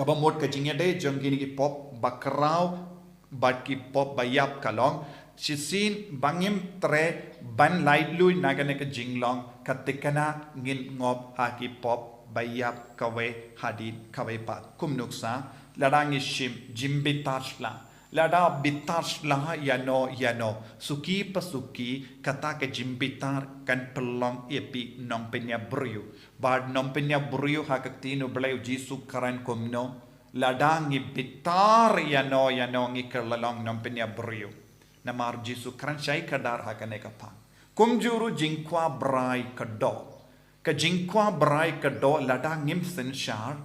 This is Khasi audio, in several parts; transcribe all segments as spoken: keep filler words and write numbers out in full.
Kaba mut ka jingïadei jong kine ki pop bakhraw bad ki pop baïap ka long, shisien ba ngim treh ban laitluid na kane ka jinglong, ka thikna ngin ngop ha ki pop baïap kawei hadien kawei pat. Kum nuksa, lada ngi shim jingbitar sla, lada bitar sla ïano ïano, suki pa suki, kata ka jingbitar kan pynlong ïa phi nongpynïap briew. Bad nongpynïap briew ha ka ktien U Blei U Jisu kren kumno? Lada ngi bitar ïano ïano ngi kylla long nongpynïap briew. Namar Jisu kren shai kdar ha kane ka phang. Kumjuh ruh jingkwah brai ka doh. Ka jingkwah brai ka doh lada ngim synshar,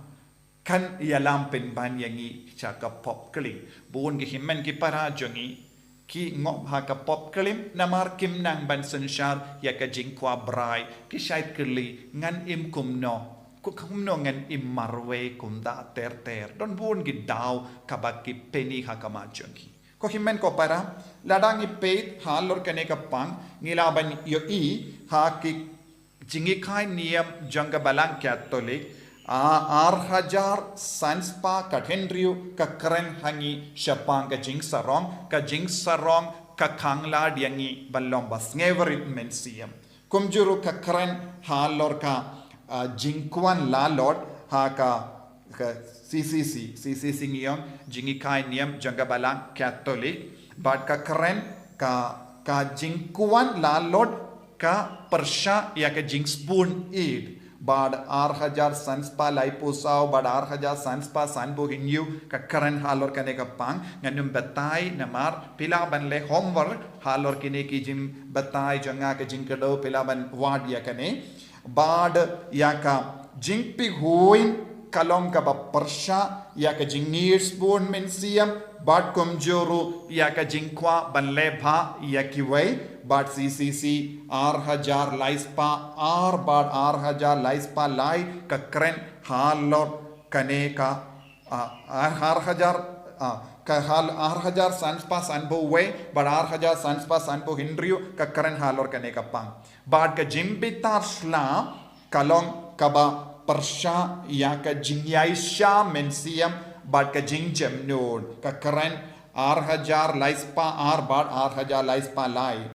kan ïalam pynban ïa ngi sha ka pop klim. Bun ki hynmen ki para jong ngi ki ngop ha ka pop klim namar kim nang ban synshar ïa ka jingkwah brai, ki shait kylli, ngan im kumno, ku-, kumno ngan im marwei kumta ter ter. Don bun ki daw kaba ki pyni ha khmat jong ki. Ko hynmen ko para, lada ngi peit halor kane ka phang, ngi lah ban ïohi ha ki jinghikai niam jong ka Balang Katholik, a, ar hajar san spah khathynriew ka kren ha ngi shaphang ka jingsarong, ka jingsarong ka khanglad ïa ngi ban long ba sngewrit mynsiem. Kumjuh ruh ka kren halor ka, a, jingkwah lalot ha ka, ka C C C, C C C ngi ong, jinghikai niam jong ka Balang Katholik, bad ka kren ka, ka jingkwah lalot ka pyrshah ïa ka jingsbun Eid. Bad ar hajar san spah laiphew saw, bad ar hajar san spah sanphew hynñiew, ka kren halor kane ka phang, ngan ym batai namar phi lah ban leh homework halor kine ki jingbatai jong nga, ka jingkdew phi lah ban wad ïa kane. Bad ïa ka jingpynhun ka long kaba pyrshah ïa ka jingngeit sbun mynsiem, bad kumjuh ruh ïa ka jingkwah ban leh bha ïa kiwei, bad C C C ar hajar lai spah ar bad ar hajar lai spah lai ka kren halor kane ka, a, ar, ar hajar, a, ka hal-, ar hajar san spah sanphew wei, bad ar hajar san spah sanphew hynriew ka kren halor kane ka phang. Bad ka jingbitar sla ka long kaba pyrshah ïa ka jingïaishah mynsiem bad ka jingjemnud, ka kren ar hajar lai spah ar bad ar hajar lai spah lai.